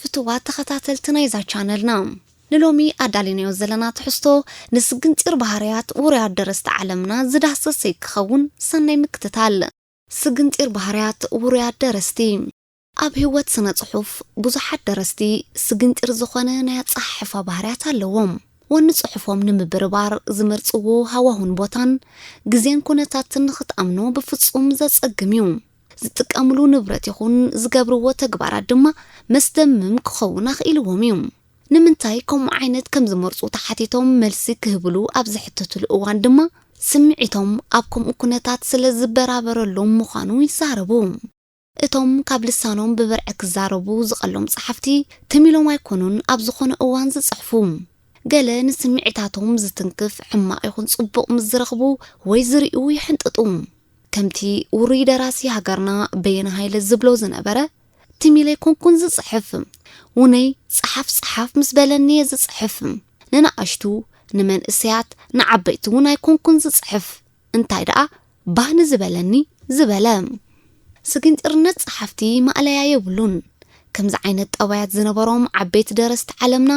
ፍትዋት ተኸታተልቲ ናይዛ ቻነልና፣ ንሎሚ ኣዳሊናዮ ዘለና ትሕዝቶ ንስግንጢር ባህርያት ውሩያት ደረስቲ ዓለምና ዝዳህሰስ ክኸውን። ሰናይ ምክትታል። ስግንጢር ባህርያት ውሩያት ደረስቲ። ኣብ ህይወት ስነ ጽሑፍ ብዙሓት ደረስቲ ስግንጢር ዝኾነ ናይ ኣጸሓሕፋ ባህርያት ኣለዎም። ወኒ ጽሑፎም ንምብርባር ዝመርጽዎ ሃዋሁን ቦታን ግዜን ኩነታትን ንኽትኣምኖ ብፍጹም ዘጸግም እዩ። ዝጥቀምሉ ንብረት ይኹን ዝገብርዎ ተግባራት ድማ መስደምም ክኸውን ኣኽኢልዎም እዩ። ንምንታይ ከምኡ ዓይነት ከም ዝመርጹ ተሓቲቶም መልሲ ክህብሉ ኣብ ዝሕተትሉ እዋን ድማ፣ ስምዒቶም ኣብ ከምኡ ኩነታት ስለ ዝበራበረሎም ምዃኑ ይዛረቡ። እቶም ካብ ልሳኖም ብብርዒ ክዛረቡ ዝቐሎም ጸሓፍቲ ትም ኢሎም ኣይኮኑን ኣብ ዝኾነ እዋን ዝጽሕፉ። ገለ ንስምዒታቶም ዝትንክፍ ሕማቕ ይኹን ጽቡቕ ምስ ዝረኽቡ ወይ ዝርእዩ ይሕንጥጡ። ከምቲ ውሩይ ደራሲ ሃገርና በየነ ሃይለ ዝብሎ ዝነበረ፣ ትም ኢለ ኣይኮንኩን ዝጽሕፍ፣ ውነይ ጸሓፍ ጸሓፍ ምስ በለኒ እየ ዝጽሕፍ። ንነኣሽቱ፣ ንመንእሰያት፣ ንዓበይቲ እውን ኣይኮንኩን ዝጽሕፍ። እንታይ ደኣ ባህ ንዝበለኒ ዝበለ። ስግንጢርነት ጸሓፍቲ ማእለያ የብሉን። ከምዚ ዓይነት ጠባያት ዝነበሮም ዓበይቲ ደረስቲ ዓለምና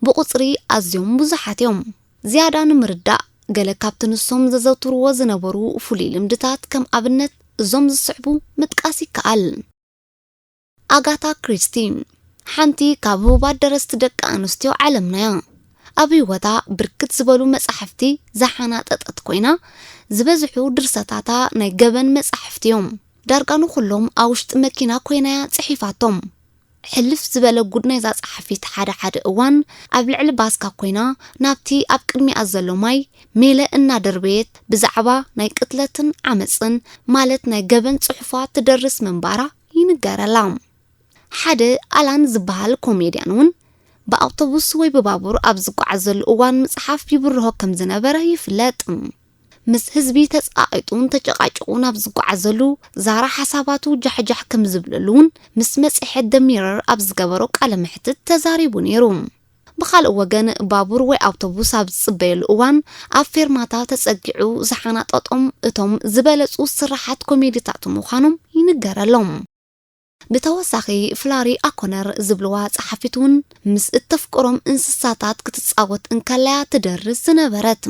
ብቑጽሪ ኣዝዮም ብዙሓት እዮም። ዝያዳ ንምርዳእ፣ ገለ ካብቲ ንሶም ዘዘውትርዎ ዝነበሩ ፍሉይ ልምድታት ከም ኣብነት እዞም ዝስዕቡ ምጥቃስ ይከኣል። ኣጋታ ክሪስቲ ሓንቲ ካብ ህቡባት ደረስቲ ደቂ ኣንስትዮ ዓለምና እያ። ኣብ ህይወታ ብርክት ዝበሉ መጻሕፍቲ ዝሓናጠጠት ኮይና፣ ዝበዝሑ ድርሰታታ ናይ ገበን መጻሕፍቲ እዮም። ዳርጋ ንኹሎም ኣብ ውሽጢ መኪና ኮይና እያ ጽሒፋቶም። ሕልፍ ዝበለ ጉድ ናይዛ ጸሓፊት ሓደ ሓደ እዋን ኣብ ልዕሊ ባስካ ኮይና ናብቲ ኣብ ቅድሚኣ ዘሎ ማይ ሜለ እናደርበየት ብዛዕባ ናይ ቅትለትን ዓመጽን ማለት ናይ ገበን ጽሑፋ ትደርስ ምንባራ ይንገረላ። ሓደ ኣላን ዝበሃል ኮሜድያን እውን ብኣውቶቡስ ወይ ብባቡር ኣብ ዝጓዓዘሉ እዋን ምጽሓፍ ይብርሆ ከም ዝነበረ ይፍለጥ። ምስ ህዝቢ ተጻቒጡን ተጨቃጭቁን ኣብ ዝጓዓዘሉ ዛራ ሓሳባቱ ጃሕጃሕ ከም ዝብለሉ እውን ምስ መጽሔት ደ ሚረር ኣብ ዝገበሮ ቃለ መሕትት ተዛሪቡ ነይሩ። ብኻልእ ወገን ባቡር ወይ ኣውቶቡስ ኣብ ዝጽበየሉ እዋን ኣብ ፌርማታ ተጸጊዑ ዝሓናጠጦም እቶም ዝበለጹ ስራሓት ኮሜዲታት ምዃኖም ይንገረሎም። ብተወሳኺ ፍላሪ ኣኮነር ዝብልዋ ጸሓፊት እውን ምስ እተፍቅሮም እንስሳታት ክትጻወት እንከለያ ትደርስ ዝነበረት።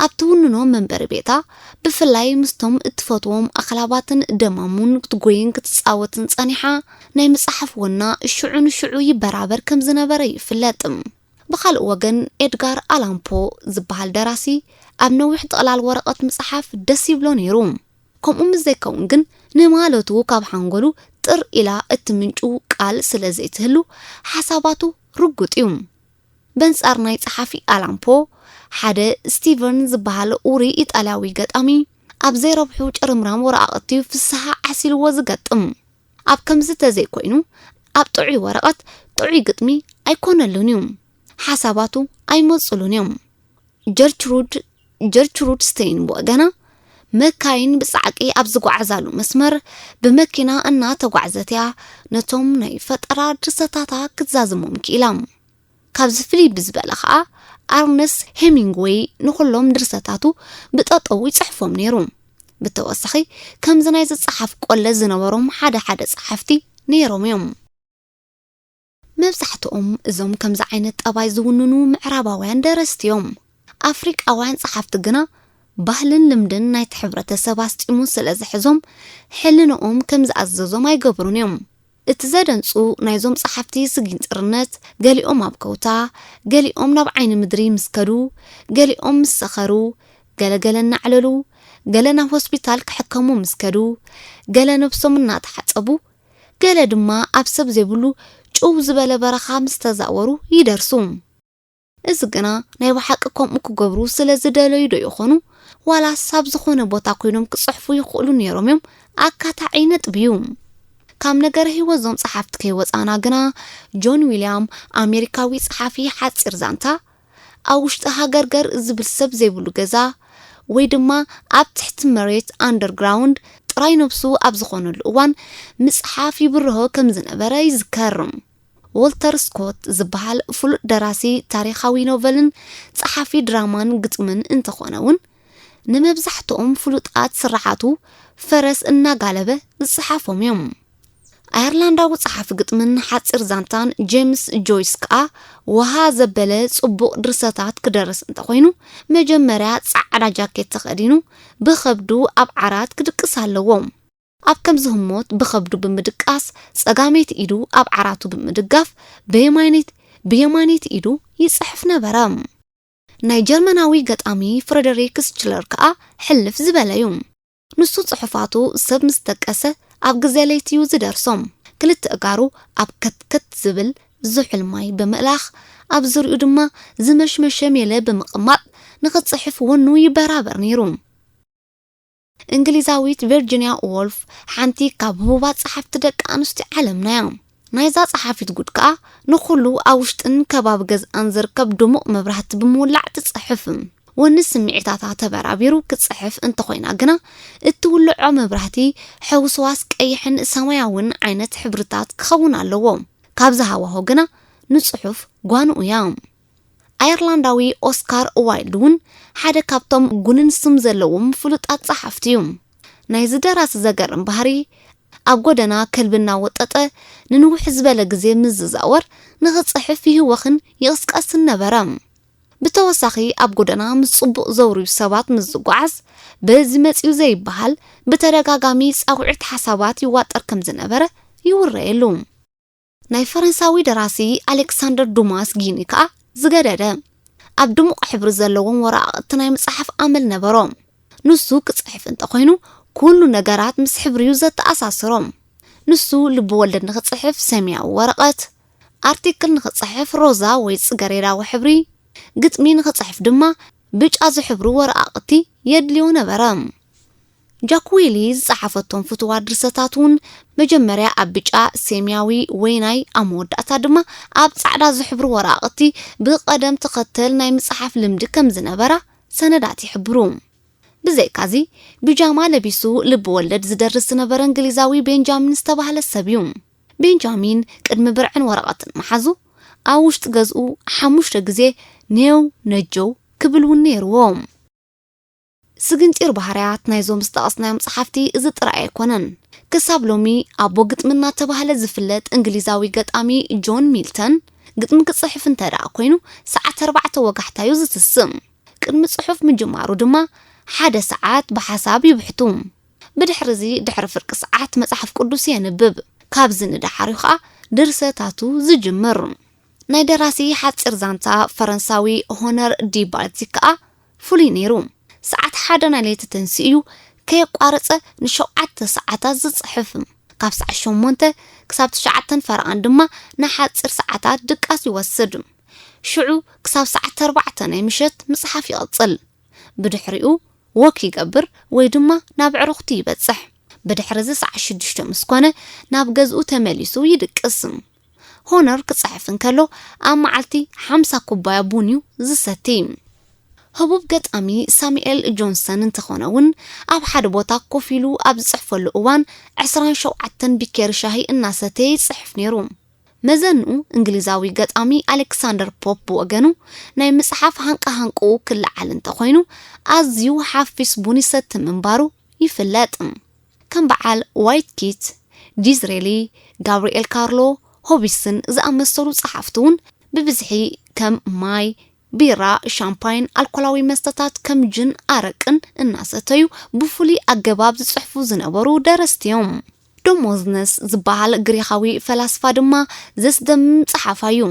ኣብ ትውንኖ መንበሪ ቤታ ብፍላይ ምስቶም እትፈትዎም ኣኽላባትን ደማሙን ክትጎይን ክትጻወትን ጸኒሓ ናይ ምጽሓፍ ወና ሽዑ ንሽዑ ይበራበር ከም ዝነበረ ይፍለጥ። ብኻልእ ወገን ኤድጋር ኣላን ፖ ዝበሃል ደራሲ ኣብ ነዊሕ ጥቕላል ወረቐት ምጽሓፍ ደስ ይብሎ ነይሩ። ከምኡ ምስ ዘይከውን ግን ንማለቱ ካብ ሓንጎሉ ጥር ኢላ እትምንጩ ቃል ስለ ዘይትህሉ ሓሳባቱ ርጉጥ እዩ። በንጻር ናይ ጸሓፊ ኣላን ፖ ሓደ ስቲቨን ዝበሃል ውሩይ ኢጣልያዊ ገጣሚ ኣብ ዘይረብሑ ጭርምራም ወረቓቕቲ ፍስሃ ዓሲልዎ ዝገጥም። ኣብ ከምዚ ተዘይኮይኑ ኣብ ጥዑይ ወረቐት ጥዑይ ግጥሚ ኣይኮነሉን እዩ። ሓሳባቱ ኣይመጹሉን እዮም። ጀርትሩድ ጀርትሩድ ስቴይን ብወገና መካይን ብጻዕቂ ኣብ ዝጓዓዛሉ መስመር ብመኪና እናተጓዕዘት እያ ነቶም ናይ ፈጠራ ድርሰታታ ክትዛዝሞም ክኢላ። ካብዚ ፍልይ ብዝበለ ኸኣ ኣርነስት ሄሚንግወይ ንኹሎም ድርሰታቱ ብጠጠው ይጽሕፎም ነይሩ። ብተወሳኺ ከምዚ ናይ ዝጸሓፍ ቆለ ዝነበሮም ሓደ ሓደ ጸሓፍቲ ነይሮም እዮም። መብዛሕትኦም እዞም ከምዚ ዓይነት ጠባይ ዝውንኑ ምዕራባውያን ደረስቲ እዮም። ኣፍሪቃውያን ጸሓፍቲ ግና ባህልን ልምድን ናይቲ ሕብረተሰብ ኣስጢሙ ስለ ዝሕዞም ሕልንኦም ከም ዝኣዘዞም ኣይገብሩን እዮም። እቲ ዘደንጹ ናይዞም ጸሓፍቲ ስጊንጥርነት፣ ገሊኦም ኣብ ከውታ፣ ገሊኦም ናብ ዓይኒ ምድሪ ምስ ከዱ፣ ገሊኦም ምስ ሰኸሩ፣ ገለገለ እናዕለሉ፣ ገለ ናብ ሆስፒታል ክሕከሙ ምስ ከዱ፣ ገለ ነብሶም እናተሓጸቡ፣ ገለ ድማ ኣብ ሰብ ዘይብሉ ጭው ዝበለ በረኻ ምስ ተዛወሩ ይደርሱ። እዚ ግና ናይ ብሓቂ ከምኡ ክገብሩ ስለ ዝደለዩ ዶ ይኾኑ? ዋላስ ኣብ ዝኾነ ቦታ ኮይኖም ክጽሕፉ ይኽእሉ ነይሮም እዮም? ኣካታዒ ነጥቢ እዩ። ካብ ነገረ ህይወት ዞም ጸሓፍቲ ከይወጻና ግና ጆን ዊልያም ኣሜሪካዊ ጸሓፊ ሓጺር ዛንታ ኣብ ውሽጢ ሃገርገር ዝብል ሰብ ዘይብሉ ገዛ ወይ ድማ ኣብ ትሕቲ መሬት ኣንደርግራውንድ ጥራይ ነብሱ ኣብ ዝኾነሉ እዋን ምጽሓፍ ይብርሆ ከም ዝነበረ ይዝከር። ዎልተር ስኮት ዝበሃል ፍሉጥ ደራሲ ታሪኻዊ ኖቨልን ጸሓፊ ድራማን ግጥምን እንተኾነ እውን ንመብዛሕትኦም ፍሉጣት ስራሓቱ ፈረስ እናጋለበ ዝጸሓፎም እዮም። ኣየርላንዳዊ ጸሓፊ ግጥምን ሓጺር ዛንታን ጄምስ ጆይስ ከኣ፣ ወሃ ዘበለ ጽቡቕ ድርሰታት ክደርስ እንተኾይኑ፣ መጀመርያ ጻዕዳ ጃኬት ተኸዲኑ፣ ብኸብዱ ኣብ ዓራት ክድቅስ ኣለዎ። ኣብ ከምዚ ህሞት ብኸብዱ ብምድቃስ፣ ጸጋመይቲ ኢዱ ኣብ ዓራቱ ብምድጋፍ፣ ብየማነይቲ፣ ብየማነይቲ ኢዱ ይጽሕፍ ነበረ። ናይ ጀርመናዊ ገጣሚ ፍረደሪክ ሽለር ከኣ ሕልፍ ዝበለ እዩ። ንሱ ጽሑፋቱ ሰብ ምስ ጠቀሰ ኣብ ግዜ ለይቲ እዩ ዝደርሶም። ክልተ ኣእጋሩ ኣብ ከትከት ዝብል ዝሑል ማይ ብምእላኽ፣ ኣብ ዙርያኡ ድማ ዝመሽመሸ ሜለ ብምቕማጥ ንኽጽሕፍ ወኑ ይበራበር ነይሩ። እንግሊዛዊት ቨርጂንያ ዎልፍ ሓንቲ ካብ ህቡባት ጸሓፍቲ ደቂ ኣንስትዮ ዓለምና እያ። ናይዛ ጸሓፊት ጉድ ከኣ ንኹሉ ኣብ ውሽጥን ከባቢ ገዝኣን ዝርከብ ድሙቕ መብራህቲ ብምውላዕ ትጽሕፍ። ወኒ ስምዒታታ ተበራቢሩ ክጽሕፍ እንተኾይና ግና፣ እትውልዖ መብራህቲ ሕውስዋስ ቀይሕን ሰማያውን ዓይነት ሕብርታት ክኸውን ኣለዎ። ካብዚ ሃዋሆ ግና ንጽሑፍ ጓንኡ እያ። ኣየርላንዳዊ ኦስካር ዋይልድ እውን ሓደ ካብቶም ጉንን ስም ዘለዎም ፍሉጣት ጸሓፍቲ እዩ። ናይዚ ደራሲ ዘገርም ባህሪ፣ ኣብ ጎደና ከልቢ እናወጠጠ ንንውሕ ዝበለ ግዜ ምስ ዝዛወር ንኽጽሕፍ ይህወኽን ይቕስቀስን ነበረ። ብተወሳኺ ኣብ ጎደና ምስ ጽቡቕ ዘውርዩ ሰባት ምስ ዝጓዓዝ፣ በዚ መጺኡ ዘይበሃል ብተደጋጋሚ ጻውዒት ሓሳባት ይዋጠር ከም ዝነበረ ይውረየሉ። ናይ ፈረንሳዊ ደራሲ ኣሌክሳንደር ዱማስ ጊኒ ከኣ ዝገደደ፣ ኣብ ድሙቕ ሕብሪ ዘለዎም ወረቓቕቲ ናይ ምጽሓፍ ኣመል ነበሮ። ንሱ ክጽሕፍ እንተኾይኑ፣ ኩሉ ነገራት ምስ ሕብሪ እዩ ዘተኣሳስሮ። ንሱ ልቢ ወለድ ንኽጽሕፍ ሰማያዊ ወረቐት፣ ኣርቲክል ንኽጽሕፍ ሮዛ ወይ ጽገሬዳዊ ሕብሪ፣ ግጥሚ ንኽጽሕፍ ድማ ብጫ ዝሕብሩ ወረቓቕቲ የድልዮ ነበረ። ጃክዊሊ ዝጸሓፈቶም ፍቱዋት ድርሰታት እውን መጀመርያ ኣብ ብጫ፣ ሰማያዊ፣ ወይናይ፣ ኣብ መወዳእታ ድማ ኣብ ጻዕዳ ዝሕብሩ ወረቓቕቲ ብቐደም ተኸተል ናይ ምጽሓፍ ልምዲ ከም ዝነበራ ሰነዳት ይሕብሩ። ብዘይካዚ፣ ቢጃማ ለቢሱ ልቢ ወለድ ዝደርስ ዝነበረ እንግሊዛዊ ቤንጃሚን ዝተባህለ ሰብ እዩ። ቤንጃሚን ቅድሚ ብርዕን ወረቐትን ምሓዙ፣ ኣብ ውሽጢ ገዝኡ ሓሙሽተ ግዜ ኔው ነጀው ክብል እውን ነይርዎ። ስግንጢር ባህርያት ናይዞም ዝጠቐስናዮም ጸሓፍቲ እዚ ጥራይ ኣይኮነን። ክሳብ ሎሚ ኣቦ ግጥሚ እናተባህለ ዝፍለጥ እንግሊዛዊ ገጣሚ ጆን ሚልተን፣ ግጥሚ ክጽሕፍ እንተ ደኣ ኮይኑ፣ ሰዓት ኣርባዕተ ወጋሕታ እዩ ዝትስእ። ቅድሚ ጽሑፍ ምጅማሩ ድማ ሓደ ሰዓት ብሓሳብ ይብሕቱ። ብድሕርዚ፣ ድሕሪ ፍርቂ ሰዓት መጽሓፍ ቅዱስ የንብብ። ካብዚ ንደሓር እዩ ኸኣ ድርሰታቱ ዝጅምር። ናይ ደራሲ ሓጺር ዛንታ ፈረንሳዊ ሆነር ዲ ባልዚ ከኣ ፍሉይ ነይሩ። ሰዓት ሓደ ናይ ለይቲ ተንሲኡ እዩ ከየቋረጸ ንሸውዓተ ሰዓታት ዝጽሕፍ። ካብ ሰዓት ሸሞንተ ክሳብ ትሽዓተን ፈረቓን ድማ ንሓጺር ሰዓታት ድቃስ ይወስድ። ሽዑ ክሳብ ሰዓት ኣርባዕተ ናይ ምሸት ምጽሓፍ ይቕጽል። ብድሕሪኡ ወክ ይገብር ወይ ድማ ናብ ኣዕሩኽቱ ይበጽሕ። ብድሕሪ እዚ ሰዓት ሽዱሽተ ምስ ኮነ ናብ ገዝኡ ተመሊሱ ይድቅስ። ሆነር ክጽሕፍ እንከሎ ኣብ መዓልቲ ሓምሳ ኩባያ ቡን እዩ ዝሰቲ። ህቡብ ገጣሚ ሳሙኤል ጆንሰን እንተኾነ እውን ኣብ ሓደ ቦታ ኮፍ ኢሉ ኣብ ዝጽሕፈሉ እዋን ዕስራን ሸውዓተን ቢኬሪ ሻሂ እናሰተየ ይጽሕፍ ነይሩ። መዘንኡ እንግሊዛዊ ገጣሚ ኣሌክሳንደር ፖፕ ብወገኑ ናይ ምጽሓፍ ሃንቃሃንቅኡ ክለዓል እንተኾይኑ ኣዝዩ ሓፊስ ቡን ይሰቲ ምንባሩ ይፍለጥ። ከም በዓል ዋይት ኪት፣ ዲዝሬሊ፣ ጋብርኤል ካርሎ፣ ሆቢስን ዝኣመሰሉ ጸሓፍቲ እውን ብብዝሒ ከም ማይ፣ ቢራ፣ ሻምፓይን ኣልኮላዊ መስተታት ከም ጅን ኣረቅን እናሰተዩ ብፍሉይ ኣገባብ ዝጽሕፉ ዝነበሩ ደረስቲ እዮም። ዶሞዝነስ ዝበሃል ግሪኻዊ ፈላስፋ ድማ ዘስደምም ጸሓፋይ እዩ።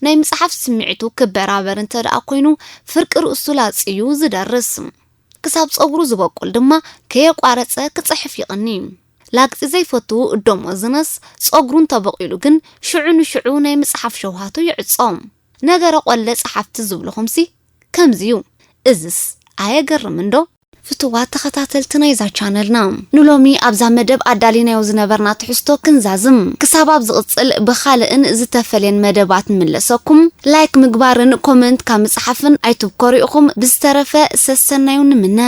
ናይ ምጽሓፍ ስምዒቱ ክበራበር እንተ ደኣ ኮይኑ ፍርቂ ርእሱ ላጽዩ ዝደርስ። ክሳብ ጸጉሩ ዝበቁል ድማ ከየቋረጸ ክጽሕፍ ይቕኒ። ላግጺ ዘይፈቱ ዶሞዝነስ ጸጉሩ እንተበቂሉ ግን ሽዑ ንሽዑ ናይ ምጽሓፍ ሸውሃቱ ይዕጾ። ነገረ ቆለ ጸሓፍቲ ዝብልኹምሲ ከምዚ እዩ። እዝስ ኣየገርምን ዶ? ፍቱዋት ተኸታተልቲ ናይዛ ቻነልና፣ ንሎሚ ኣብዛ መደብ ኣዳሊናዮ ዝነበርና ትሕዝቶ ክንዛዝም። ክሳብ ኣብ ዝቕጽል ብኻልእን ዝተፈልየን መደባት ንምለሰኩም፣ ላይክ ምግባርን ኮመንት ካብ ምጽሓፍን ኣይትብኮሩ ኢኹም። ብዝተረፈ ሰሰናዩ ንምነ።